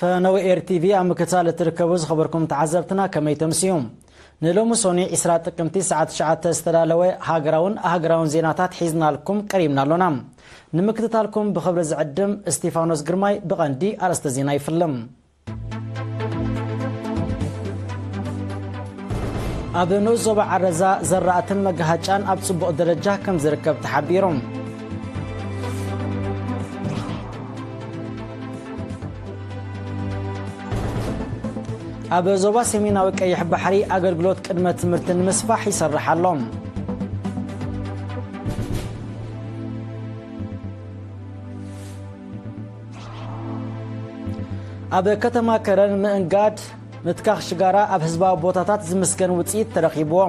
ፈነወ ኤር ቲቪ ኣብ ምክትታል እትርከቡ ዝኸበርኩም ተዓዘብትና ከመይ ተምስዩ? ንሎሚ ሶኒ ዕስራ ጥቅምቲ ሰዓት ትሽዓተ ዝተዳለወ ሃገራውን ኣህገራውን ዜናታት ሒዝናልኩም ቀሪብና ኣሎና። ንምክትታልኩም ብኽብሪ ዝዕድም እስቲፋኖስ ግርማይ። ብቐንዲ ኣርእስተ ዜና ይፍልም። ኣብ ንኡስ ዞባ ዓረዛ ዘራእትን መጋሃጫን ኣብ ጽቡቕ ደረጃ ከም ዝርከብ ተሓቢሩ። ኣብ ዞባ ሰሜናዊ ቀይሕ ባሕሪ ኣገልግሎት ቅድመ ትምህርቲ ንምስፋሕ ይሰርሕ ኣሎ። ኣብ ከተማ ከረን ምእንጋድ ምትካኽ ሽጋራ ኣብ ህዝባዊ ቦታታት ዝምስገን ውጽኢት ተረኺብዎ።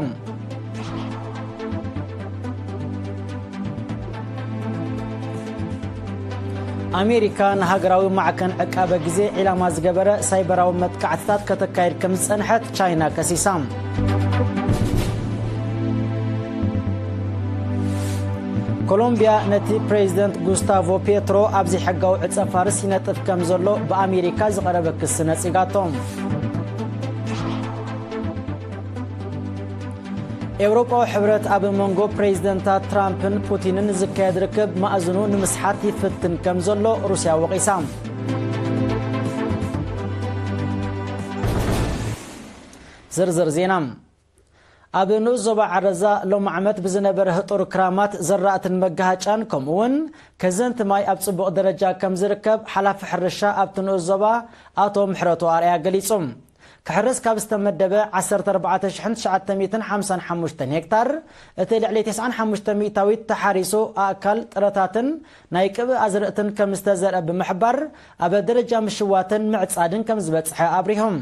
ኣሜሪካ ንሃገራዊ ማዕከን ዕቃበ ግዜ ዒላማ ዝገበረ ሳይበራዊ መጥቃዕትታት ከተካይድ ከም ዝጸንሐት ቻይና ከሲሳ። ኮሎምቢያ ነቲ ፕሬዚደንት ጉስታቮ ፔትሮ ኣብ ዘይሕጋዊ ዕጸ ፋርስ ይነጥፍ ከም ዘሎ ብኣሜሪካ ዝቐረበ ክሲ ነጺጋቶ። ኤውሮጳዊ ሕብረት ኣብ መንጎ ፕሬዚደንታት ትራምፕን ፑቲንን ዝካየድ ርክብ ማእዝኑ ንምስሓት ይፍትን ከም ዘሎ ሩስያ ወቒሳ። ዝርዝር ዜና። ኣብ ንኡስ ዞባ ዓረዛ ሎም ዓመት ብዝነበረ ህጡር ክራማት ዘራእትን መጋሃጫን ከምኡውን ከዘንቲ ማይ ኣብ ጽቡቕ ደረጃ ከም ዝርከብ ሓላፊ ሕርሻ ኣብቲ ንኡስ ዞባ ኣቶ ምሕረቱ ኣርኣያ ገሊጹ። ክሕረስ ካብ ዝተመደበ ዓሰርተ ኣርባዕተ ሽሕን ትሽዓተ ሚእትን ሓምሳን ሓሙሽተን ሄክታር እቲ ልዕሊ ተስዓን ሓሙሽተ ሚእታዊት ተሓሪሱ ኣእካል ጥረታትን ናይ ቅብእ ኣዝርእትን ከም ዝተዘርአ ብምሕባር ኣብ ደረጃ ምሽዋትን ምዕጻድን ከም ዝበጽሐ ኣብሪሆም።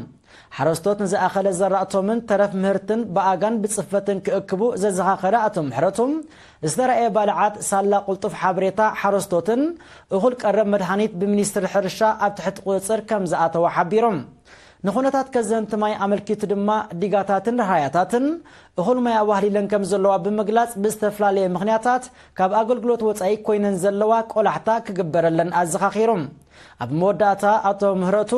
ሓረስቶት ንዝኣኸለ ዘራእቶምን ተረፍ ምህርትን ብኣጋን ብጽፈትን ክእክቡ ዘዘኻኸረ ኣቶ ምሕረቱ፣ ዝተራእየ ባልዓት ሳላ ቅልጡፍ ሓበሬታ ሓረስቶትን እኹል ቀረብ መድሃኒት ብሚኒስትሪ ሕርሻ ኣብ ትሕቲ ቁጽጽር ከም ዝኣተወ ሓቢሮም። ንኹነታት ከዘንቲ ማይ ኣመልኪቱ ድማ ዲጋታትን ረሃያታትን እኹል ማይ ኣዋህሊለን ከም ዘለዋ ብምግላጽ ብዝተፈላለየ ምኽንያታት ካብ ኣገልግሎት ወጻኢ ኮይነን ዘለዋ ቆላሕታ ክግበረለን ኣዘኻኺሮም። ኣብ መወዳእታ ኣቶ ምህረቱ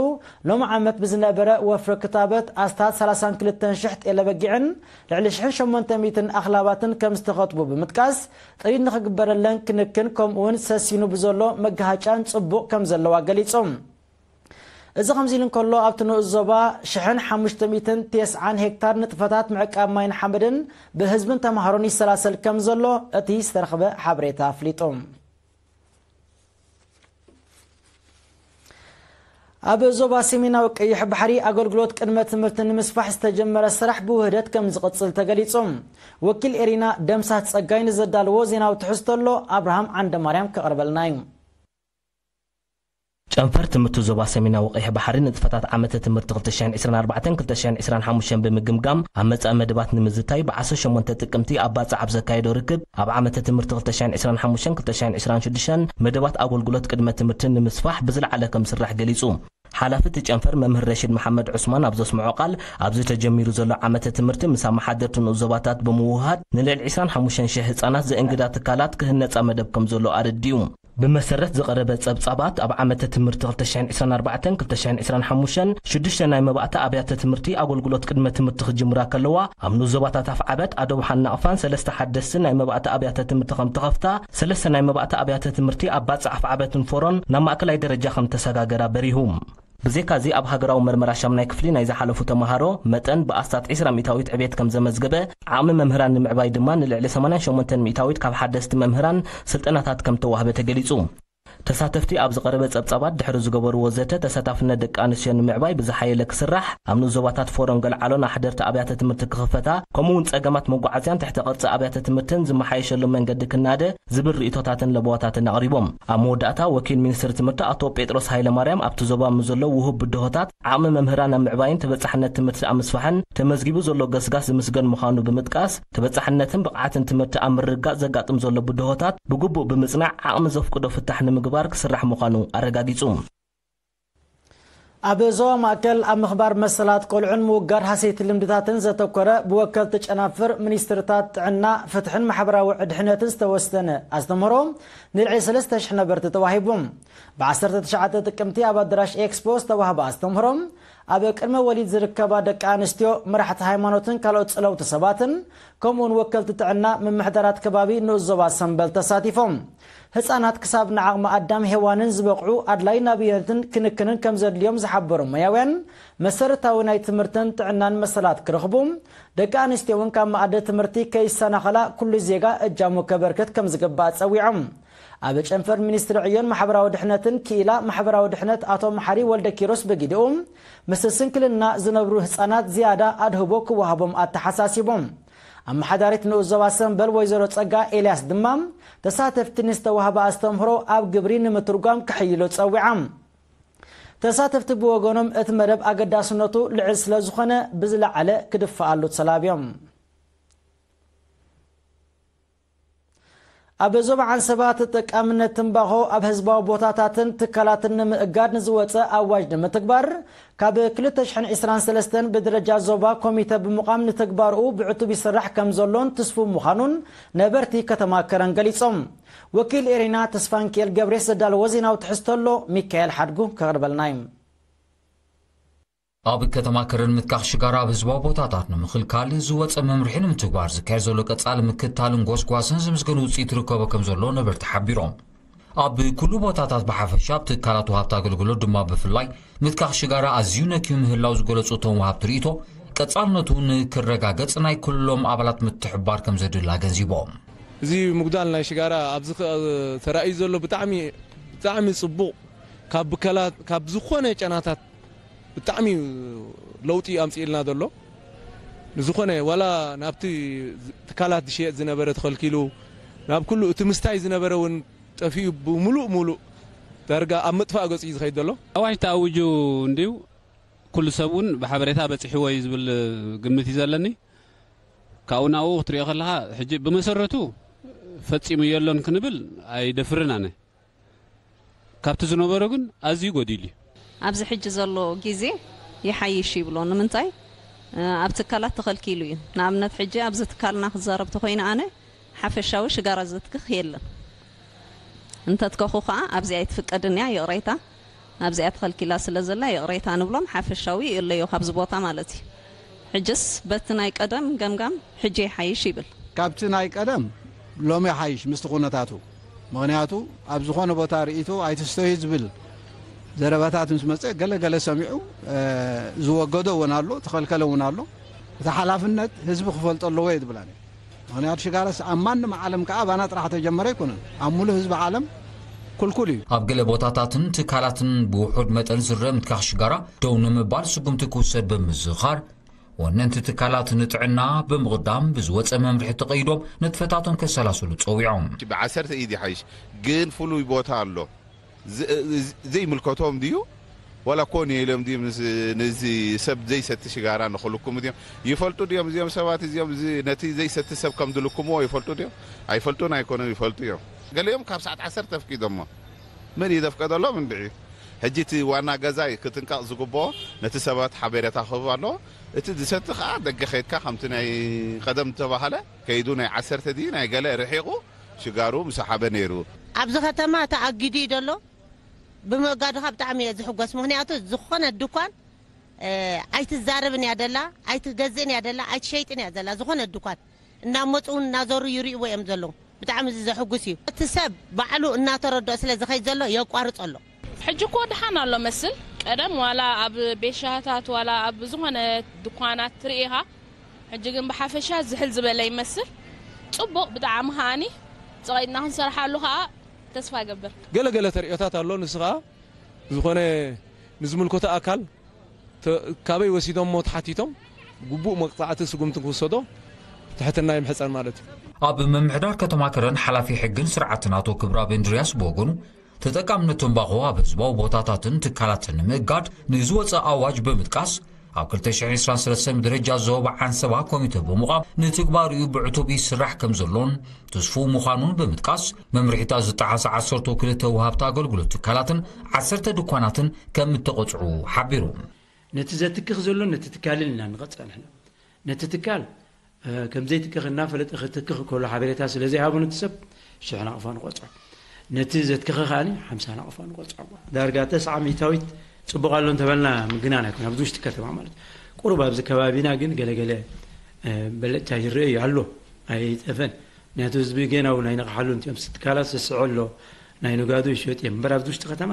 ሎም ዓመት ብዝነበረ ወፍሪ ክታበት ኣስታት ሰላሳን ክልተን ሽሕ ጤለ በጊዕን ልዕሊ ሽሕን ሸሞንተ ሚእትን ኣኽላባትን ከም ዝተኸትቡ ብምጥቃስ ጥሪት ንኽግበረለን ክንክን ከምኡውን ሰሲኑ ብዘሎ መጋሃጫን ጽቡቕ ከም ዘለዋ ገሊጾም። እዚ ከምዚ ኢሉ እንከሎ ኣብቲ ንኡስ ዞባ ሽሕን ሓሙሽተ ሚእትን ተስዓን ሄክታር ንጥፈታት ምዕቃብ ማይን ሓመድን ብህዝብን ተምሃሮን ይሰላሰል ከም ዘሎ እቲ ዝተረኽበ ሓበሬታ ኣፍሊጡ። ኣብ ዞባ ሰሜናዊ ቀይሕ ባሕሪ ኣገልግሎት ቅድመ ትምህርቲ ንምስፋሕ ዝተጀመረ ስራሕ ብውህደት ከም ዝቕጽል ተገሊጹ። ወኪል ኤሪና ደምሳት ጸጋይ ንዘዳልዎ ዜናዊ ትሕዝቶ ኣሎ ኣብርሃም ዓንደ ማርያም ከቕርበልና እዩ። ጨንፈር ትምህርቲ ዞባ ሰሜናዊ ቀይሕ ባሕሪ ንጥፈታት ዓመተ ትምህርቲ ክልተ ሽሕን ዕስራን ኣርባዕተን ክልተ ሽሕን ዕስራን ሓሙሽተን ብምግምጋም ኣብ መጻኢ መደባት ንምዝታይ ብዓሰርተ ሸሞንተ ጥቅምቲ ኣብ ባጽዕ ኣብ ዘካየዶ ርክብ ኣብ ዓመተ ትምህርቲ ክልተ ሽሕን ዕስራን ሓሙሽተን ክልተ ሽሕን ዕስራን ሽዱሽተን መደባት ኣገልግሎት ቅድመ ትምህርቲ ንምስፋሕ ብዝለዓለ ከም ዝስራሕ ገሊጹ። ሓላፊ እቲ ጨንፈር መምህር ረሺድ መሓመድ ዑስማን ኣብ ዘስምዖ ቃል፣ ኣብዚ ተጀሚሩ ዘሎ ዓመተ ትምህርቲ ምስ ኣመሓደርቲ ንኡስ ዞባታት ብምውህሃድ ንልዕሊ ዕስራን ሓሙሽተን ሽሕ ህጻናት ዘእንግዳ ትካላት ክህነጻ መደብ ከም ዘሎ ኣረዲኡ። ብመሰረት ዝቐረበ ጸብጻባት፣ ኣብ ዓመተ ትምህርቲ ክልተ ሽሕን ዕስራን ኣርባዕተን ክልተ ሽሕን ዕስራን ሓሙሽተን ሽዱሽተ ናይ መባእታ ኣብያተ ትምህርቲ ኣገልግሎት ቅድመ ትምህርቲ ክጅምራ ከለዋ፣ ኣብ ንኡስ ዞባታት ኣፍዓበት፣ ኣደቡሓን ናቕፋን ሰለስተ ሓደስቲ ናይ መባእታ ኣብያተ ትምህርቲ ከም ተኸፍታ፣ ሰለስተ ናይ መባእታ ኣብያተ ትምህርቲ ኣብ ባጽዕ ኣፍዓበትን ፎሮን ናብ ማእከላይ ደረጃ ከም ተሰጋገራ በሪሁ። ብዘይካዚ ኣብ ሃገራዊ መርመራ ሻምናይ ክፍሊ ናይ ዝሓለፉ ተምሃሮ መጠን ብኣስታት ዕስራ ሚእታዊት ዕቤት ከም ዘመዝገበ፣ ዓቕሚ መምህራን ንምዕባይ ድማ ንልዕሊ ሰማንያን ሸሞንተን ሚእታዊት ካብ ሓደስቲ መምህራን ስልጠናታት ከም ተዋህበ ተገሊጹ። ተሳተፍቲ ኣብ ዝቐረበ ጸብጻባት ድሕሪ ዝገበርዎ ዘተ፣ ተሳታፍነት ደቂ ኣንስትዮ ንምዕባይ ብዝሓየለ ክስራሕ፣ ኣብ ንኡስ ዞባታት ፎሮን ገልዓሎን ኣሕደርቲ ኣብያተ ትምህርቲ ክኽፈታ፣ ከምኡ'ውን ጸገማት መጓዓዝያን ትሕተ ቅርጺ ኣብያተ ትምህርትን ዝመሓየሸሉ መንገዲ ክናደ ዝብል ርእይቶታትን ለበዋታትን ኣቕሪቦም። ኣብ መወዳእታ፣ ወኪል ሚኒስትሪ ትምህርቲ ኣቶ ጴጥሮስ ሃይለማርያም ኣብቲ ዞባ ምስ ዘሎ ውሁብ ብድሆታት ዓቕሚ መምህራን ኣብ ምዕባይን ተበጻሕነት ትምህርቲ ኣብ ምስፋሕን ተመዝጊቡ ዘሎ ገስጋስ ዝምስገን ምዃኑ ብምጥቃስ፣ ተበጻሕነትን ብቕዓትን ትምህርቲ ኣብ ምርግጋጽ ዘጋጥም ዘሎ ብድሆታት ብግቡእ ብምጽናዕ ዓቕሚ ዘፍቅዶ ፍታሕ ንምግባር ክስራሕ ምዃኑ ኣረጋጊጹ። ኣብ ዞባ ማእከል ኣብ ምኽባር መሰላት ቆልዑን ምውጋድ ሃሰይቲ ልምድታትን ዘተኮረ ብወከልቲ ጨናፍር ሚኒስትርታት ጥዕና፣ ፍትሕን ማሕበራዊ ድሕነትን ዝተወሰነ ኣስተምህሮ ንልዕሊ ሰለስተ ሽሕ ነበርቲ ተዋሂቡ። ብ ዓሰርተ ትሽዓተ ጥቅምቲ ኣብ ኣዳራሽ ኤክስፖ ዝተዋህበ ኣስተምህሮ ኣብ ቅድመ ወሊድ ዝርከባ ደቂ ኣንስትዮ፣ መራሕቲ ሃይማኖትን ካልኦት ጸለውቲ ሰባትን ከምኡውን ወከልቲ ጥዕና ምምሕዳራት ከባቢ ንኡስ ዞባ ሰምበል ተሳቲፎም። ህጻናት ክሳብ ንዓቕሚ ኣዳም ሄዋንን ዝበቕዑ ኣድላይ ናብየትን ክንክንን ከም ዘድልዮም ዝሓበሩ ሞያውያን፣ መሰረታዊ ናይ ትምህርትን ጥዕናን መሰላት ክረኽቡ፣ ደቂ ኣንስትዮ እውን ካብ መኣዲ ትምህርቲ ከይሰናኸላ ኩሉ ዜጋ እጃሙ ከበርክት ከም ዝግባእ ጸዊዖም። ኣብ ጨንፈር ሚኒስትሪ ዕዮን ማሕበራዊ ድሕነትን ክኢላ ማሕበራዊ ድሕነት ኣቶ መሓሪ ወልደ ኪሮስ ብግዲኡ፣ ምስ ስንክልና ዝነብሩ ህጻናት ዝያዳ ኣድህቦ ክወሃቦም ኣተሓሳሲቦም። ኣመሓዳሪት ንኡስ ዞባ ሰምበል ወይዘሮ ጸጋ ኤልያስ ድማ፣ ተሳተፍቲ ንዝተዋህበ ኣስተምህሮ ኣብ ግብሪ ንምትርጓም ክሕይሎ ጸዊዓ። ተሳተፍቲ ብወገኖም፣ እቲ መደብ ኣገዳስነቱ ልዕል ስለ ዝኾነ ብዝለዓለ ክድፈኣሉ ተላብዮም። ኣብ ዞባ ዓንሰባ ተጠቃምነት ትምባኾ ኣብ ህዝባዊ ቦታታትን ትካላትን ንምእጋድ ንዝወጸ ኣዋጅ ንምትግባር፣ ካብ ክልተ ሽሕን ዕስራን ሰለስተን ብደረጃ ዞባ ኮሚተ ብምቋም ንትግባርኡ ብዕቱብ ይስራሕ ከም ዘሎን ትስፉው ምዃኑን ነበርቲ ከተማ ከረን ገሊጾም። ወኪል ኤሪና ተስፋንኪኤል ገብሬስ ዘዳለዎ ዜናዊ ትሕዝቶ ኣሎ፣ ሚካኤል ሓድጉ ከቕርበልና እዩ። ኣብ ከተማ ከረን ምትካኽ ሽጋራ ኣብ ህዝባዊ ቦታታት ንምኽልካል ዝወጸ መምርሒ ንምትግባር ዝካየድ ዘሎ ቀጻሊ ምክትታልን ጎስጓስን ዝምስገን ውጽኢት ይርከቦ ከም ዘሎ ነበርቲ ሓቢሮም። ኣብ ኩሉ ቦታታት ብሓፈሻ፣ ኣብ ትካላት ወሃብቲ ኣገልግሎት ድማ ብፍላይ፣ ምትካኽ ሽጋራ ኣዝዩ ነክዩ ምህላው ዝገለጹ እቶም ወሃብቲ ርእይቶ፣ ቀጻልነቱ ንክረጋገጽ ናይ ኩሎም ኣባላት ምትሕብባር ከም ዘድሊ ኣገንዚቦም። እዚ ምጉዳል ናይ ሽጋራ ኣብዚ ከ-፣ ተራእዩ ዘሎ ብጣዕሚ፣ ብጣዕሚ ጽቡቕ፣ ካብ ብከላት፣ ካብ ዝኾነ ጨናታት ብጣዕሚ ለውጢ ኣምጺእልና ዘሎ። ንዝኾነ ዋላ ናብቲ ትካላት ዝሸየጥ ዝነበረ ተኸልኪሉ፣ ናብ ኩሉ እቲ ምስታይ ዝነበረ እውን ጠፊኡ፣ ብምሉእ ሙሉእ ዳርጋ ኣብ ምጥፋእ ገጹ እዩ ዝኸይድ ዘሎ። ኣዋጅ ተኣዊጁ እንድዩ፣ ኩሉ ሰብ እውን ብሓበሬታ በጺሕዎ እዩ ዝብል ግምት እዩ ዘለኒ። ካብኡ ናብኡ ክትሪኦ ከለኻ፣ ሕጂ ብመሰረቱ ፈጺሙ የሎን ክንብል ኣይደፍርን ኣነ። ካብቲ ዝነበሮ ግን ኣዝዩ ጎዲሉ እዩ። ኣብዚ ሕጂ ዘሎ ግዜ ይሓይሽ ይብሎ። ንምንታይ? ኣብ ትካላት ተኸልኪሉ እዩ። ንኣብነት፣ ሕጂ ኣብዚ ትካልና ክዛረብ ተኾይነ ኣነ፣ ሓፈሻዊ ሽጋራ ዘትክኽ የለን። እንተትከኹ ኸኣ፣ ኣብዚኣ ኣይትፍቀድን እያ፣ ይቕሬታ። ኣብዚኣ ተኸልኪላ ስለ ዘላ፣ ይቕሬታ ንብሎም፣ ሓፈሻዊ ይእለዮ ካብዚ ቦታ ማለት እዩ። ሕጅስ በቲ ናይ ቀደም ገምጋም፣ ሕጂ ይሓይሽ ይብል። ካብቲ ናይ ቀደም ሎሚ ይሓይሽ ምስቲ ኩነታቱ። ምኽንያቱ፣ ኣብ ዝኾነ ቦታ ርእይቶ ኣይትስተዩ ዝብል ዘረባታት ምስ መጸ፣ ገለ ገለ ሰሚዑ፣ እ፣ ዝወገዶ እውን ኣሎ፣ ተኸልከለ እውን ኣሎ። እቲ ሓላፍነት ህዝቢ ክፈልጦ ኣለዎ እየ ዝብል ኣነ። ምኽንያቱ ሽጋራስ ኣብ ማንም ዓለም ከኣ ባና ጥራሕ ተጀመረ ኣይኮነን። ኣብ ሙሉእ ህዝቢ ዓለም ኩልኩል እዩ። ኣብ ገለ ቦታታትን ትካላትን ብውሑድ መጠን ዝረአ ምትካኽ ሽጋራ ደው ንምባል ስጉምቲ ክውሰድ ብምዝኻር፣ ወነንቲ ትካላት ንጥዕና ብምቕዳም ብዝወጸ መምርሒ ተቐይዶም ንጥፈታቶም ከሰላስሉ ጸዊዖም። ብዓሰርተ ኢድ ይሓይሽ፣ ግን ፍሉይ ቦታ ኣሎ። ዝ-፣ ዝ-፣ ዘይምልከቶም ድዩ? ዋላ ኮን ኢሎም ድዮም ንስ-፣ ነዚ ሰብ ዘይሰቲ ሽጋራ ንኽልክሙ ድዮም? ይፈልጡ ድዮም እዚኦም ሰባት እዚኦም፣ እዚ ነቲ ዘይሰቲ ሰብ ከም ዝልክምዎ ይፈልጡ ድዮም? ኣይፈልጡን ኣይኮኑን፣ ይፈልጡ እዮም። ገሊኦም ካብ ሰዓት ዓሰርተ ኣፍቂዶሞ። መን እዩ ዘፍቀደሎም እንድዒ? ሕጂ እቲ ዋና ገዛኢ ክጥንቀቕ ዝግብኦ፣ ነቲ ሰባት ሓበሬታ ክህብ ኣለዎ። እቲ ዝሰቲ ከኣ ደገ ከይድካ ከምቲ ናይ ቀደም ዝተባህለ ከይዱ ናይ ዓሰርተ ድዩ ናይ ገለ ርሒቑ ሽጋሩ ምሰሓበ ነይሩ። ኣብዚ ከተማ ተኣጊዱ እዩ ዘሎ። ብምእጋድኻ ብጣዕሚ እየ ዝሕጎስ። ምኽንያቱ ዝኾነ ድኳን፣ እ፣ ኣይትዛረብን እያ ደላ፣ ኣይትገዝእን እያ ደላ፣ ኣይትሸይጥን እያ ዘላ። ዝኾነ ድኳን እናመፁ እውን እናዞሩ ይርእይዎ እዮም ዘለዉ። ብጣዕሚ እዚ ዘሕጉስ እዩ። እቲ ሰብ ባዕሉ እናተረድኦ ስለ ዝኸይድ ዘሎ የቋርፅ ኣሎ። ሕጂ እኮ ደሓን ኣሎ መስል። ቀደም ዋላ ኣብ ቤት ሻህታት ዋላ ኣብ ዝኾነ ድኳናት ትርኢ ኢኻ። ሕጂ ግን ብሓፈሻ ዝሕል ዝበለ ይመስል። ጽቡቕ፣ ብጣዕሚ ከኣኒ ጸቒጥና ክንሰርሓሉ ከኣ ተስፋ እገብር። ገለ ገለ ተርእዮታት ኣሎ። ንሱ ከኣ ዝኾነ ንዝምልከቶ ኣካል ተ-፣ ካበይ ወሲዶም እሞ ተሓቲቶም ግቡእ መቕጻዕቲ ስጉምቲ ክውሰዶ ትሕትና ይምሕጸን ማለት እዩ። ኣብ ምምሕዳር ከተማ ከረን ሓላፊ ሕግን ስርዓትን ኣቶ ክብራብ እንድርያስ ብወገኑ፣ ተጠቃምነት ትምባኾ ኣብ ህዝባዊ ቦታታትን ትካላትን ንምእጋድ ንዝወጸ ኣዋጅ ብምጥቃስ፣ ኣብ ክልተ ሽሕን ዕስራን ሰለስተን ብደረጃ ዞባ ዓንሰባ ኮሚተ ብምቋም ንትግባሪኡ ብዕቱብ ይስራሕ ከም ዘሎን ትስፉው ምዃኑን ብምጥቃስ፣ መምርሒታት ዝጠሓሳ ዓሰርተ ክልተ ወሃብቲ ኣገልግሎት ትካላትን ዓሰርተ ድኳናትን ከም እተቐጽዑ ሓቢሩ። ነቲ ዘትክኽ ዘሎን ነቲ ትካልን ኢና ንቐጽዕ ንሕና። ነቲ ትካል ከም ዘይትክኽ እናፈለጠ ክትክኽ ከሎ ሓበሬታ ስለ ዘይሃቦ ነቲ ሰብ ሽሕ ናቕፋ ንቆጽዖ። ነቲ ዘትክኸ ከኣ ሓምሳ ናቕፋ ንቆጽዖ። ዳርጋ ተስዓ ሚእታዊት ጽቡቕ ኣሎ እንተበልና ምግናን ኣይኮን ኣብዚ ውሽጢ ከተማ ማለት። ቁሩብ ኣብዚ ከባቢና ግን ገለገለ በለጫ ይረአ እዩ ኣሎ። ኣይጠፈን። ምክንያቱ ህዝቢ ገና እውን ኣይነቕሓሉን እዮም። ትካላት ስስዐ ኣሎ፣ ናይ ነጋዶ ይሸጥ እዮም እምበር ኣብዚ ውሽጢ ከተማ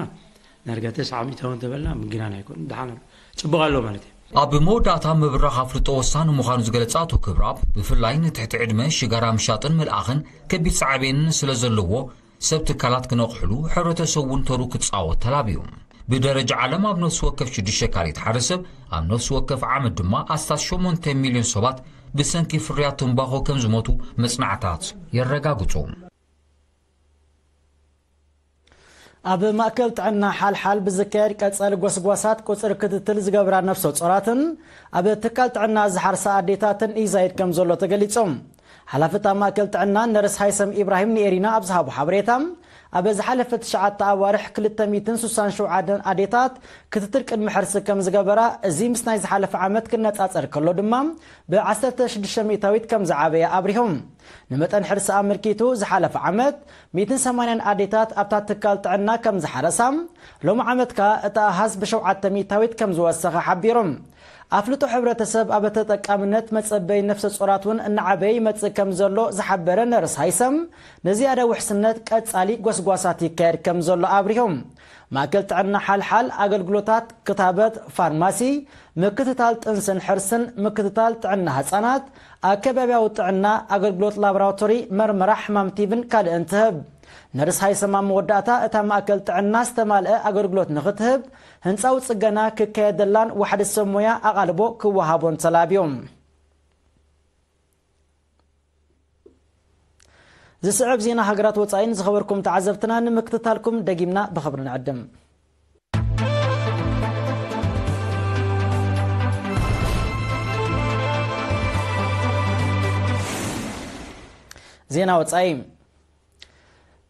ዳርጋ ተስዓ ሚእታዊ እንተበልና ምግናን ኣይኮን። ደሓን ኣሎ፣ ጽቡቕ ኣሎ ማለት እዩ። ኣብ መወዳእታ ምብራኽ ኣፍልጦ ወሳኒ ምዃኑ ዝገለጸ ኣቶ ክብራብ፣ ብፍላይ ንትሕቲ ዕድመ ሽጋራ ምሻጥን ምልኣኽን ከቢድ ሳዕቤንን ስለ ዘለዎ፣ ሰብ ትካላት ክነቕሕሉ፣ ሕብረተሰብ እውን ተሩ ክጻወት ተላብዩ። ብደረጃ ዓለም ኣብ ነፍሲ ወከፍ ሽዱሽተ ካሬት ሓደ ሰብ ኣብ ነፍሲ ወከፍ ዓመት ድማ ኣስታት ሸሞንተ ሚልዮን ሰባት ብሰንኪ ፍርያት ትምባኾ ከም ዝሞቱ መጽናዕታት የረጋግጹ። ኣብ ማእከል ጥዕና ሓልሓል ብዝካየድ ቀጸል ጎስጓሳት ቁጽሪ ክትትል ዝገብራ ነፍሰ ጾራትን ኣብ ትካል ጥዕና ዝሓርሳ ኣዴታትን ይዛይድ ከም ዘሎ ተገሊጾም። ሓላፍት ኣብ ማእከል ጥዕና ነርስ ሃይሰም ኢብራሂም ንኤሪና ኣብ ዝሃቦ ሓበሬታ፣ ኣብ ዝሓለፈ ትሽዓተ ኣዋርሕ ክልተ ሚእትን ስሳን ሸውዓተን ኣዴታት ክትትል ቅድሚ ሕርሲ ከም ዝገበራ፣ እዚ ምስ ናይ ዝሓለፈ ዓመት ክነጻጸር ከሎ ድማ ብዓሰርተ ሽዱሽተ ሚእታዊት ከም ዝዓበየ ኣብሪሆም። ንመጠን ሕርሲ ኣመልኪቱ ዝሓለፈ ዓመት ሚእትን ሰማንያን ኣዴታት ኣብታ ትካል ጥዕና ከም ዝሓረሳ፣ ሎም ዓመት ከኣ እቲ ኣሃዝ ብሸውዓተ ሚእታዊት ከም ዝወሰኸ ሓቢሮም። ኣፍልጦ ሕብረተሰብ ኣብ ተጠቃምነት መጸበይ ነፍሰ ጾራት እውን እናዓበየ ይመጽእ ከም ዘሎ ዝሓበረ ነርስ ሃይሰም፣ ንዝያዳ ውሕስነት ቀጻሊ ጎስጓሳት ይካየድ ከም ዘሎ ኣብሪሆም። ማእከል ጥዕና ሓልሓል ኣገልግሎታት ክታበት፣ ፋርማሲ፣ ምክትታል ጥንስን ሕርስን፣ ምክትታል ጥዕና ህጻናት፣ ኣከባብያዊ ጥዕና፣ ኣገልግሎት ላቦራቶሪ፣ መርመራ ሕማም ቲብን ካልእን ትህብ። ነርስ ሃይሰም ኣብ መወዳእታ እታ ማእከል ጥዕና ዝተማልአ ኣገልግሎት ንኽትህብ ህንጻዊ ጽገና ክካየደላን ዋሕዲ ሰብ ሞያ ኣቓልቦ ክወሃቦን ተላብዮም። ዝስዕብ ዜና ሃገራት ወጻኢ ንዝኸበርኩም ተዓዘብትና ንምክትታልኩም ደጊምና ብኽብሪ ንዕድም። ዜና ወጻኢ።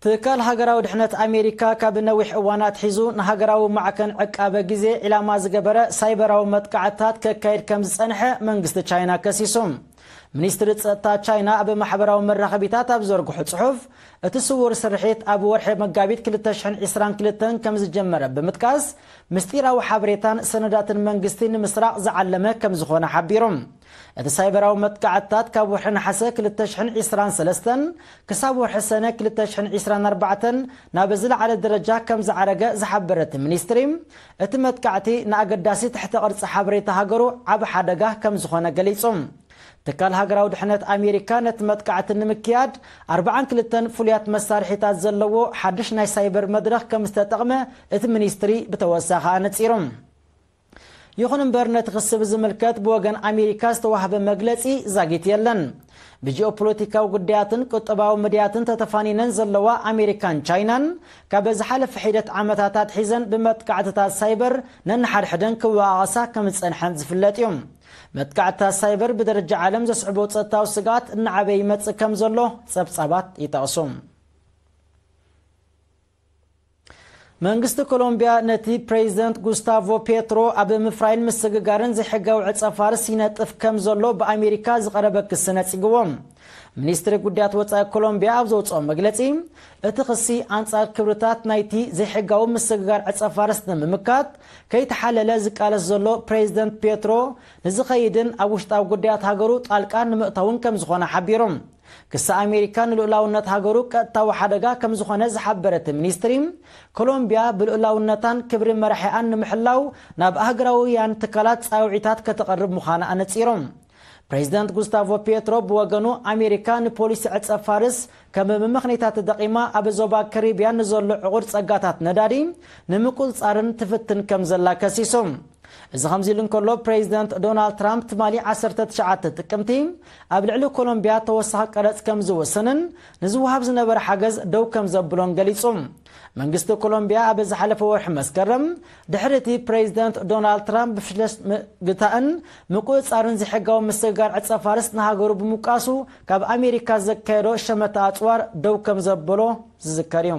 ትካል ሃገራዊ ድሕነት ኣሜሪካ ካብ ነዊሕ እዋን ኣትሒዙ ንሃገራዊ ማዕከን ዕቃበ ግዜ ዒላማ ዝገበረ ሳይበራዊ መጥቃዕትታት ከካይድ ከም ዝጸንሐ መንግስቲ ቻይና ከሲሱ። ሚኒስትሪ ጸጥታ ቻይና ኣብ ማሕበራዊ መራኸቢታት ኣብ ዘርግሖ ጽሑፍ፣ እቲ ስዉር ስርሒት ኣብ ወርሒ መጋቢት ክልተ ሽሕን ዕስራን ክልተን ከም ዝጀመረ ብምጥቃስ፣ ምስጢራዊ ሓበሬታን ሰነዳትን መንግስቲ ንምስራቕ ዝዓለመ ከም ዝኾነ ሓቢሩ። እቲ ሳይበራዊ መጥቃዕትታት ካብ ወርሒ ነሓሰ ክልተ ሽሕን ዕስራን ሰለስተን ክሳብ ወርሒ ሰነ ክልተ ሽሕን ዕስራን ኣርባዕተን ናብ ዝለዓለ ደረጃ ከም ዝዓረገ ዝሓበረ እቲ ሚኒስትሪ፣ እቲ መጥቃዕቲ ንኣገዳሲ ትሕተ ቅርጺ ሓበሬታ ሃገሩ ዓቢ ሓደጋ ከም ዝኾነ ገሊጹ። ትካል ሃገራዊ ድሕነት ኣሜሪካ ነቲ መጥቃዕቲ ንምክያድ ኣርባዓን ክልተን ፍሉያት መሳርሒታት ዘለዎ ሓድሽ ናይ ሳይበር መድረኽ ከም ዝተጠቕመ እቲ ሚኒስትሪ ብተወሳኺ ኣነጺሩ። ይኹን እምበር፣ ነቲ ክሲ ብዝምልከት ብወገን ኣሜሪካ ዝተዋህበ መግለጺ ዛጊት የለን። ብጂኦፖለቲካዊ ጉዳያትን ቁጠባዊ መድያትን ተተፋኒነን ዘለዋ ኣሜሪካን ቻይናን፣ ካብ ዝሓለፈ ሒደት ዓመታት ኣትሒዘን ብመጥቃዕትታት ሳይበር ነንሓድሕደን ክወቓቐሳ ከም ዝጸንሐን ዝፍለጥ እዩ። መጥቃዕትታት ሳይበር ብደረጃ ዓለም ዘስዕቦ ጸጥታዊ ስግኣት እናዓበየ ይመጽእ ከም ዘሎ ጸብጻባት ይጠቕሱ። መንግስቲ ኮሎምቢያ ነቲ ፕሬዚደንት ጉስታቮ ፔትሮ ኣብ ምፍራይን ምስግጋርን ዘይሕጋዊ ዕጸ ፋርስ ይነጥፍ ከም ዘሎ ብኣሜሪካ ዝቐረበ ክሲ ነጺግዎ። ሚኒስትሪ ጉዳያት ወጻኢ ኮሎምቢያ ኣብ ዘውጽኦ መግለጺ፣ እቲ ክሲ ኣንጻር ክብርታት ናይቲ ዘይሕጋዊ ምስግጋር ዕጸ ፋርስ ንምምካት ከይተሓለለ ዝቃለስ ዘሎ ፕሬዚደንት ፔትሮ፣ ንዝኸይድን ኣብ ውሽጣዊ ጉዳያት ሃገሩ ጣልቃ ንምእታውን ከም ዝኾነ ሓቢሩ። ክሲ ኣሜሪካ ንልኡላውነት ሃገሩ ቀጥታዊ ሓደጋ ከም ዝኾነ ዝሓበረ እቲ ሚኒስትሪ፣ ኮሎምቢያ ብልኡላውነታን ክብሪ መራሒኣን ንምሕላው ናብ ኣህጉራውያን ትካላት ጻውዒታት ከተቕርብ ምዃና ኣነጺሩ። ፕሬዚደንት ጉስታቮ ፔትሮ ብወገኑ፣ ኣሜሪካ ንፖሊሲ ዕጸ ፋርስ ከም መመኽነይታ ተጠቒማ ኣብ ዞባ ካሪብያን ንዘሎ ዕቑር ጸጋታት ነዳዲ ንምቁጽጻርን ትፍትን ከም ዘላ ከሲሱ። እዚ ከምዚ ኢሉ እንከሎ፣ ፕሬዚደንት ዶናልድ ትራምፕ ትማሊ ዓሰርተ ትሽዓተ ጥቅምቲ ኣብ ልዕሊ ኮሎምቢያ ተወሳኺ ቀረጽ ከም ዝወሰንን ንዝወሃብ ዝነበረ ሓገዝ ደው ከም ዘብሎን ገሊጹ። መንግስቲ ኮሎምቢያ ኣብ ዝሓለፈ ወርሒ መስከረም፣ ድሕሪ እቲ ፕሬዚደንት ዶናልድ ትራምፕ ብፍሽለት ምግታእን ምቁጽጻርን ዘይሕጋዊ ምስግጋር ዕጸ ፋርስ ንሃገሩ ብምውቃሱ፣ ካብ ኣሜሪካ ዘካየዶ ሸመተ ኣጽዋር ደው ከም ዘበሎ ዝዝከር እዩ።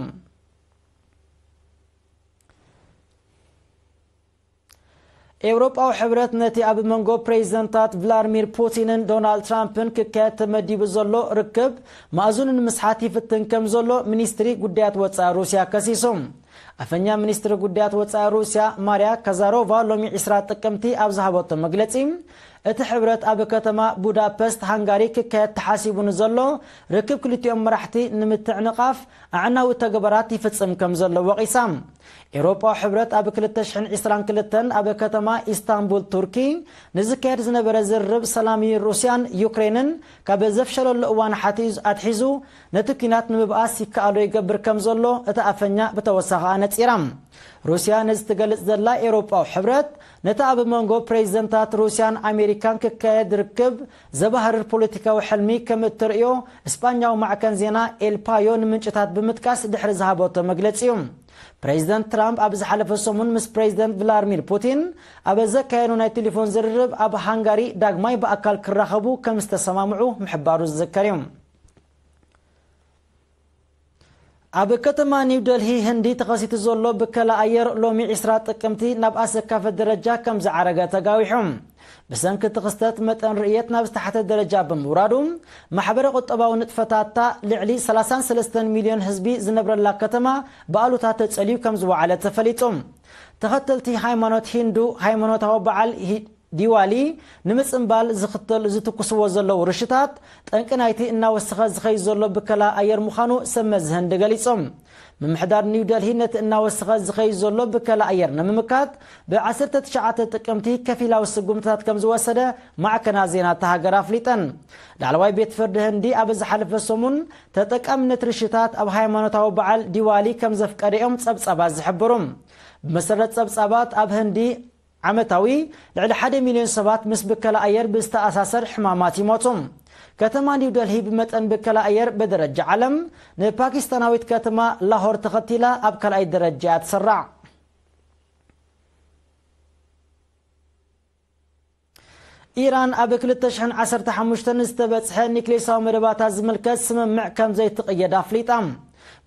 ኤውሮጳዊ ሕብረት ነቲ ኣብ መንጎ ፕሬዚደንታት ቭላድሚር ፑቲንን ዶናልድ ትራምፕን ክካየድ ተመዲቡ ዘሎ ርክብ ማእዙን ንምስሓት ይፍትን ከም ዘሎ ሚኒስትሪ ጉዳያት ወጻኢ ሩስያ ከሲሱ። ኣፈኛ ሚኒስትሪ ጉዳያት ወጻኢ ሩስያ ማርያ ካዛሮቫ ሎሚ ዕስራ ጥቅምቲ ኣብ ዝሃበቶ መግለጺ፣ እቲ ሕብረት ኣብ ከተማ ቡዳፐስት ሃንጋሪ ክካየድ ተሓሲቡ ንዘሎ ርክብ ክልቲኦም መራሕቲ ንምትዕንቓፍ ኣዕናዊ ተግባራት ይፍጽም ከም ዘሎ ወቒሳ። ኤውሮጳዊ ሕብረት ኣብ ክልተ ሽሕን ዕስራን ክልተን ኣብ ከተማ ኢስታንቡል ቱርኪ ንዝካየድ ዝነበረ ዝርርብ ሰላም ሩስያን ዩክሬንን ካብ ዘፍሸለሉ እዋን ሓቲዙ ኣትሒዙ ነቲ ኲናት ንምብኣስ ይከኣሎ ይገብር ከም ዘሎ እታ ኣፈኛ ብተወሳኺ ኣነጺራ። ሩስያ ነዚ ትገልጽ ዘላ ኤውሮጳዊ ሕብረት ነቲ ኣብ መንጎ ፕሬዚደንታት ሩስያን ኣሜሪካን ክካየድ ርክብ ዘባህርር ፖለቲካዊ ሕልሚ ከም እትርእዮ ስጳኛዊ ማዕከን ዜና ኤልፓዮ ንምንጭታት ብምጥቃስ ድሕሪ ዝሃበቶ መግለጺ እዩ። ፕሬዚደንት ትራምፕ ኣብ ዝሓለፈ ሰሙን ምስ ፕሬዚደንት ቭላድሚር ፑቲን ኣብ ዘካየዱ ናይ ቴሌፎን ዝርርብ ኣብ ሃንጋሪ ዳግማይ ብኣካል ክራኸቡ ከም ዝተሰማምዑ ምሕባሩ ዝዝከር እዩ። ኣብ ከተማ ኒው ደልሂ ህንዲ ተኸሲቱ ዘሎ ብከላ ኣየር ሎሚ ዕስራ ጥቅምቲ ናብ ኣሰካፊ ደረጃ ከም ዝዓረገ ተጋዊሑ። ብሰንኪ እቲ ክስተት መጠን ርእየት ናብ ዝተሓተ ደረጃ ብምውራዱ፣ ማሕበረ ቁጠባዊ ንጥፈታታ ልዕሊ ሰላሳን ሰለስተን ሚልዮን ህዝቢ ዝነብረላ ከተማ ብኣሉታ ተጸልዩ ከም ዝወዓለ ተፈሊጡ። ተኸተልቲ ሃይማኖት ሂንዱ ሃይማኖታዊ በዓል ሂ- ዲዋሊ ንምጽንባል ዝኽተል ዝትኩስዎ ዘለዉ ርሽታት ጠንቂ ናይቲ እናወሰኸ ዝኸይድ ዘሎ ብከላ ኣየር ምዃኑ ሰብ መዚ ህንዲ ገሊጾም። ምምሕዳር ኒው ደልሂ ነቲ እናወሰኸ ዝኸይድ ዘሎ ብከላ ኣየር ንምምካት ብ ዓሰርተ ትሽዓተ ጥቅምቲ ከፊላዊ ስጉምትታት ከም ዝወሰደ ማዕከናት ዜና እታ ሃገር ኣፍሊጠን። ላዕለዋይ ቤት ፍርዲ ህንዲ ኣብ ዝሓለፈ ሰሙን ተጠቃምነት ርሽታት ኣብ ሃይማኖታዊ በዓል ዲዋሊ ከም ዘፍቀደ እዮም ጸብጻባት ዝሕብሩ። ብመሰረት ጸብጻባት ኣብ ህንዲ ዓመታዊ ልዕሊ ሓደ ሚልዮን ሰባት ምስ ብከላ ኣየር ብዝተኣሳሰር ሕማማት ይሞቱ። ከተማ ኒው ደልሂ ብመጠን ብከላ ኣየር ብደረጃ ዓለም ንፓኪስታናዊት ከተማ ላሆር ተኸቲላ ኣብ ካልኣይ ደረጃ እያ ትስራዕ። ኢራን ኣብ ክልተ ሽሕን ዓሰርተ ሓሙሽተን ዝተበጽሐ ኒክሌሳዊ መደባታት ዝምልከት ስምምዕ ከም ዘይትቕየድ ኣፍሊጣ።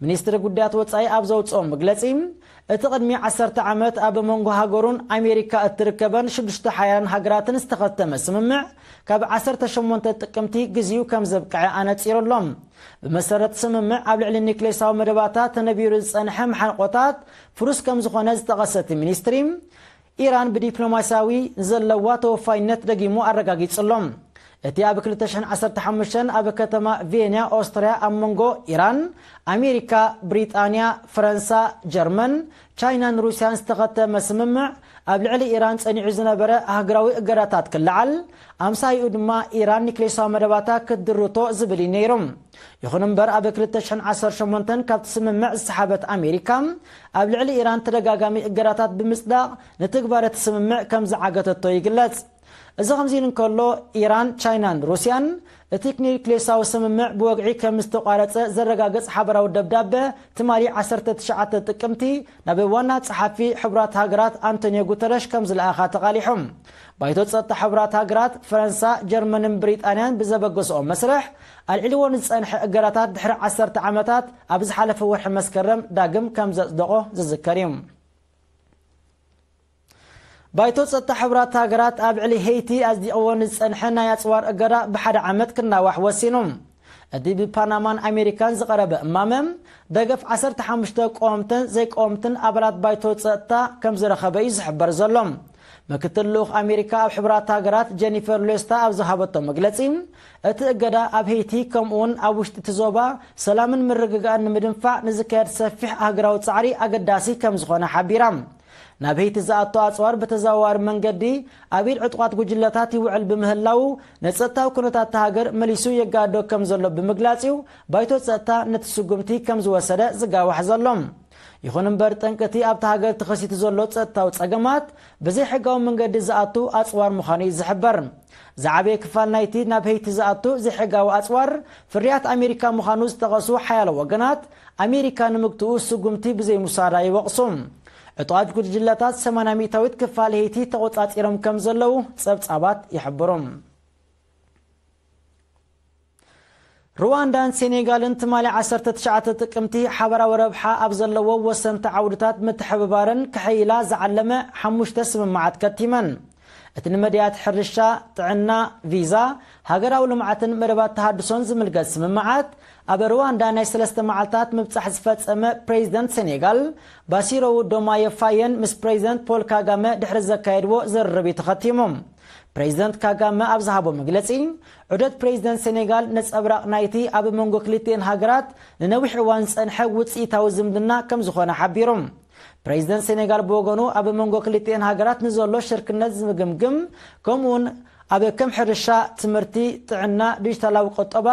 ሚኒስትሪ ጉዳያት ወጻኢ ኣብ ዘውጽኦ መግለጺ፣ እቲ ቅድሚ ዓሰርተ ዓመት ኣብ መንጎ ሃገሩን ኣሜሪካ እትርከበን ሽዱሽተ ሓያላን ሃገራትን ዝተኸተመ ስምምዕ ካብ ዓሰርተ ሸሞንተ ጥቅምቲ ግዚኡ ከም ዘብቅዐ ኣነጺሩ ኣሎ። ብመሰረት ስምምዕ ኣብ ልዕሊ ኒክሌሳዊ መደባታት ተነቢሩ ዝጸንሐ መሓንቆታት ፍሩስ ከም ዝኾነ ዝጠቐሰ እቲ ሚኒስትሪ፣ ኢራን ብዲፕሎማስያዊ ዘለዋ ተወፋይነት ደጊሙ ኣረጋጊጹ ኣሎ። እቲ ኣብ ክልተ ሽሕን ዓሰርተ ሓሙሽተን ኣብ ከተማ ቪየና ኦስትርያ ኣብ መንጎ ኢራን፣ ኣሜሪካ፣ ብሪጣንያ፣ ፈረንሳ፣ ጀርመን፣ ቻይናን ሩስያን ዝተኸተመ ስምምዕ ኣብ ልዕሊ ኢራን ጸኒዑ ዝነበረ ኣህጉራዊ እገዳታት ክለዓል፣ ኣምሳይኡ ድማ ኢራን ኒክሌሳዊ መደባታ ክትድርቶ ዝብል እዩ ነይሩ። ይኹን እምበር ኣብ ክልተ ሽሕን ዓሰርተ ሸሞንተን ካብቲ ስምምዕ ዝሰሓበት ኣሜሪካ ኣብ ልዕሊ ኢራን ተደጋጋሚ እገዳታት ብምጽዳቕ ንትግባረ እቲ ስምምዕ ከም ዝዓገተቶ ይግለጽ። እዚ ከምዚ ኢሉ እንከሎ፣ ኢራን፣ ቻይናን ሩስያን እቲ ኒክሌሳዊ ስምምዕ ብወግዒ ከም ዝተቋረጸ ዘረጋግጽ ሓበራዊ ደብዳበ ትማሊ ዓሰርተ ትሽዓተ ጥቅምቲ ናብ ዋና ጸሓፊ ሕቡራት ሃገራት ኣንቶኒዮ ጉተረሽ ከም ዝለኣኻ ተቓሊሑ። ባይቶ ጸጥታ ሕቡራት ሃገራት፣ ፈረንሳ፣ ጀርመንን ብሪጣንያን ብዘበገስኦ መስርሕ ኣልዒልዎ ንዝጸንሐ እገዳታት ድሕሪ ዓሰርተ ዓመታት ኣብ ዝሓለፈ ወርሒ መስከረም ዳግም ከም ዘጽደቖ ዝዝከር እዩ። ባይቶ ጸጥታ ሕቡራት ሃገራት ኣብ ልዕሊ ሄይቲ ኣጽዲቕዎ ንዝጸንሐ ናይ ኣጽዋር እገዳ ብሓደ ዓመት ክናዋሕ ወሲኑ። እቲ ብፓናማን ኣሜሪካን ዝቐረበ እማመ ደገፍ ዓሰርተ ሓሙሽተ ቀወምትን ዘይቀወምትን ኣባላት ባይቶ ጸጥታ ከም ዝረኸበ እዩ ዝሕበር ዘሎ። ምክትል ልኡኽ ኣሜሪካ ኣብ ሕቡራት ሃገራት ጀኒፈር ሎስታ ኣብ ዝሃበቶ መግለጺ፣ እቲ እገዳ ኣብ ሄይቲ ከምኡውን ኣብ ውሽጢ እቲ ዞባ ሰላምን ምርግጋእን ንምድንፋዕ ንዝካየድ ሰፊሕ ኣህጉራዊ ጻዕሪ ኣገዳሲ ከም ዝኾነ ሓቢራ። ናብ ሄይቲ ዝኣቱ ኣጽዋር ብተዘዋዋሪ መንገዲ ኣብ ኢድ ዕጡቓት ጉጅለታት ይውዕል ብምህላዉ፣ ንጸጥታዊ ኩነታት እታ ሃገር መሊሱ የጋዶ ከም ዘሎ ብምግላጽ እዩ ባይቶ ጸጥታ ነቲ ስጉምቲ ከም ዝወሰደ ዝጋዋሕ ዘሎ። ይኹን እምበር፣ ጠንቂ እቲ ኣብታ ሃገር ተኸሲቱ ዘሎ ጸጥታዊ ጸገማት፣ ብዘይሕጋዊ መንገዲ ዝኣቱ ኣጽዋር ምዃኑ እዩ ዝሕበር። ዝዓበየ ክፋል ናይቲ ናብ ሄይቲ ዝኣቱ ዘይሕጋዊ ኣጽዋር፣ ፍርያት ኣሜሪካ ምዃኑ ዝጠቐሱ ሓያሎ ወገናት፣ ኣሜሪካ ንምግትኡ ስጉምቲ ብዘይምውሳዳ ይወቕሱ። ዕጡቓት ጉጅለታት ሰማንያ ሚእታዊት ክፋል ሄይቲ ተቖጻጺሮም ከም ዘለዉ ጸብጻባት ይሕብሩ። ሩዋንዳን ሴኔጋልን ትማሊ ዓሰርተ ትሽዓተ ጥቅምቲ ሓበራዊ ረብሓ ኣብ ዘለዎ ወሰንቲ ዓውድታት ምትሕብባረን ክሕይላ ዝዓለመ ሓሙሽተ ስምምዓት ከቲመን። እቲ ንመድያት ሕርሻ፣ ጥዕና፣ ቪዛ፣ ሃገራዊ ልምዓትን መደባት ተሃድሶን ዝምልከት ስምምዓት፣ ኣብ ሩዋንዳ ናይ ሰለስተ መዓልታት ምብጻሕ ዝፈጸመ ፕሬዚደንት ሴኔጋል ባሲሮ ዶማየ ፋየን ምስ ፕሬዚደንት ፖል ካጋመ ድሕሪ ዘካየድዎ ዝርርብ እዩ ተኸቲሙ። ፕሬዚደንት ካጋመ ኣብ ዝሃቦ መግለጺ፣ ዑደት ፕሬዚደንት ሴኔጋል ነጸብራቕ ናይቲ ኣብ መንጎ ክልቲኤን ሃገራት ንነዊሕ እዋን ዝጸንሐ ውጽኢታዊ ዝምድና ከም ዝኾነ ሓቢሩ። ፕሬዚደንት ሴኔጋል ብወገኑ፣ ኣብ መንጎ ክልቲኤን ሃገራት ንዘሎ ሽርክነት ዝምግምግም፣ ከምኡውን ኣብ ከም ሕርሻ፣ ትምህርቲ፣ ጥዕና፣ ዲጂታላዊ ቁጠባ፣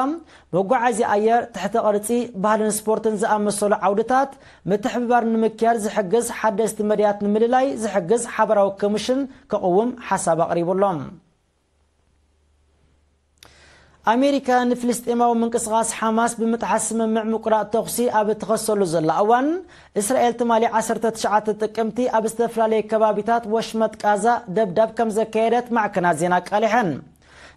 መጓዓዝያ ኣየር፣ ትሕተ ቅርጺ፣ ባህልን ስፖርትን ዝኣመሰሉ ዓውድታት ምትሕብባር ንምክያድ ዝሕግዝ ሓደስቲ መድያት ንምልላይ ዝሕግዝ ሓበራዊ ኮሚሽን ከቕውም ሓሳብ ኣቕሪቡ ኣሎ። ኣሜሪካ ንፍልስጤማዊ ምንቅስቓስ ሓማስ ብምጥሓስ ስምምዕ ምቁራጽ ተኹሲ ኣብ እትኸሰሉ ዘላ እዋን፣ እስራኤል ትማሊ ዓሰርተ ትሽዓተ ጥቅምቲ ኣብ ዝተፈላለየ ከባቢታት ወሽመጥ ቃዛ ደብዳብ ከም ዘካየደት ማዕከናት ዜና ኣቃሊሐን።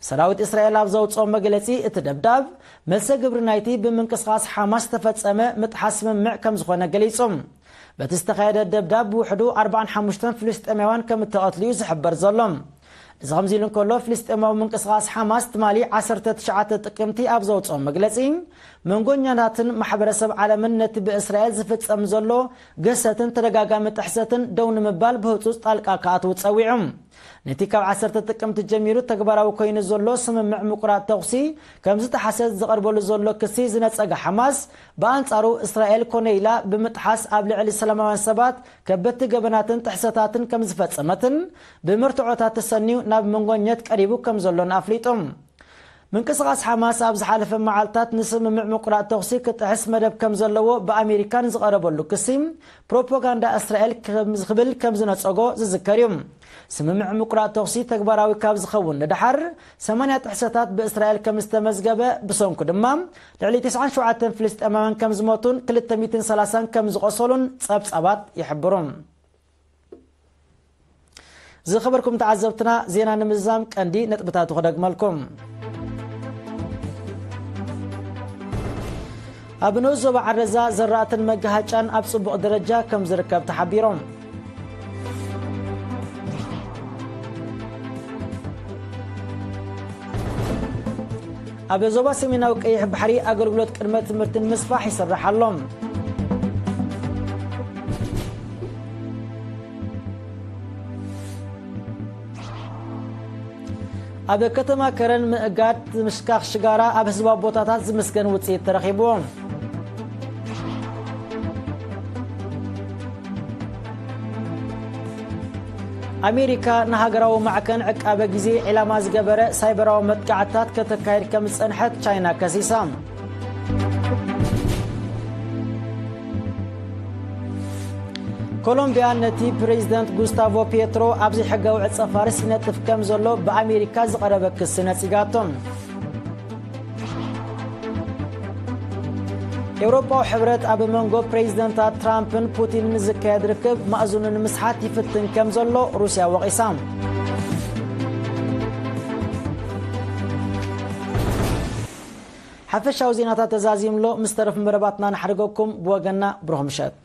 ሰራዊት እስራኤል ኣብ ዘውጽኦ መግለጺ፣ እቲ ደብዳብ መልሰ ግብሪ ናይቲ ብምንቅስቓስ ሓማስ ዝተፈጸመ ምጥሓስ ስምምዕ ከም ዝኾነ ገሊጹ። በቲ ዝተኻየደ ደብዳብ ብውሕዱ ኣርባዓን ሓሙሽተን ፍልስጤማውያን ከም እተቐትሉ እዩ ዝሕበር ዘሎ። እዚ ከምዚ ኢሉ እንከሎ፣ ፍልስጤማዊ ምንቅስቓስ ሓማስ ትማሊ ዓሰርተ ትሽዓተ ጥቅምቲ ኣብ ዘውጽኦ መግለጺ፣ መንጎኛታትን ማሕበረሰብ ዓለምን ነቲ ብእስራኤል ዝፍጸም ዘሎ ግህሰትን ተደጋጋሚ ጥሕሰትን ደው ንምባል ብህጹጽ ጣልቃ ክኣትዉ ጸዊዑ። ነቲ ካብ ዓሰርተ ጥቅምቲ ጀሚሩ ተግባራዊ ኮይኑ ዘሎ ስምምዕ ምቁራጽ ተኹሲ ከም ዝጠሓሰ ዝቐርበሉ ዘሎ ክሲ ዝነጸገ ሓማስ፣ ብኣንጻሩ እስራኤል ኮነ ኢላ ብምጥሓስ ኣብ ልዕሊ ሰላማውያን ሰባት ከበድቲ ገበናትን ጥሕሰታትን ከም ዝፈጸመትን ብመርትዖታት ተሰንዩ ናብ መንጎኘት ቀሪቡ ከም ዘሎን ኣፍሊጡ። ምንቅስቓስ ሓማስ ኣብ ዝሓለፈ መዓልታት ንስምምዕ ምቁራጽ ተኹሲ ክጥሕስ መደብ ከም ዘለዎ ብኣሜሪካ ንዝቐረበሉ ክሲ፣ ፕሮፓጋንዳ እስራኤል ከም ዝኽብል ከም ዝነጸጎ ዝዝከር እዩ። ስምምዕ ምቁራጽ ተኹሲ ተግባራዊ ካብ ዝኸውን ንደሓር፣ ሰማንያ ጥሕሰታት ብእስራኤል ከም ዝተመዝገበ፣ ብሰንኩ ድማ ልዕሊ ተስዓን ሸውዓተን ፍልስጤማውያን ከም ዝሞቱን ክልተ ሚእትን ሰላሳን ከም ዝቖሰሉን ጸብጻባት ይሕብሩ። ዝኸበርኩም ተዓዘብትና፣ ዜና ንምዝዛም ቀንዲ ነጥብታቱ ክደግመልኩም። ኣብ ንኡስ ዞባ ዓረዛ ዘራእትን መጋሃጫን ኣብ ጽቡቕ ደረጃ ከም ዝርከብ ተሓቢሮም። ኣብ ዞባ ሰሜናዊ ቀይሕ ባሕሪ ኣገልግሎት ቅድመ ትምህርቲ ንምስፋሕ ይስራሕ ኣሎ። ኣብ ከተማ ከረን ምእጋድ ምሽካኽ ሽጋራ ኣብ ህዝባዊ ቦታታት ዝምስገን ውፅኢት ተረኺቡ። ኣሜሪካ ንሃገራዊ ማዕከን ዕቃበ ግዜ ዒላማ ዝገበረ ሳይበራዊ መጥቃዕትታት ከተካይድ ከም ዝጸንሐት ቻይና ከሲሳ። ኮሎምቢያ ነቲ ፕሬዚደንት ጉስታቮ ፔትሮ ኣብ ዘይሕጋዊ ዕጸ ፋርስ ይነጥፍ ከም ዘሎ ብኣሜሪካ ዝቐረበ ክሲ ነጺጋቶ። ኤውሮጳዊ ሕብረት ኣብ መንጎ ፕሬዚደንታት ትራምፕን ፑቲንን ዝካየድ ርክብ ማእዝኑ ንምስሓት ይፍትን ከም ዘሎ ሩስያ ወቒሳ። ሓፈሻዊ ዜናታት ተዛዚምሎ ምስ ተረፉ መደባትና ንሓድገኩም። ብወገንና ብሩኽ ምሸት።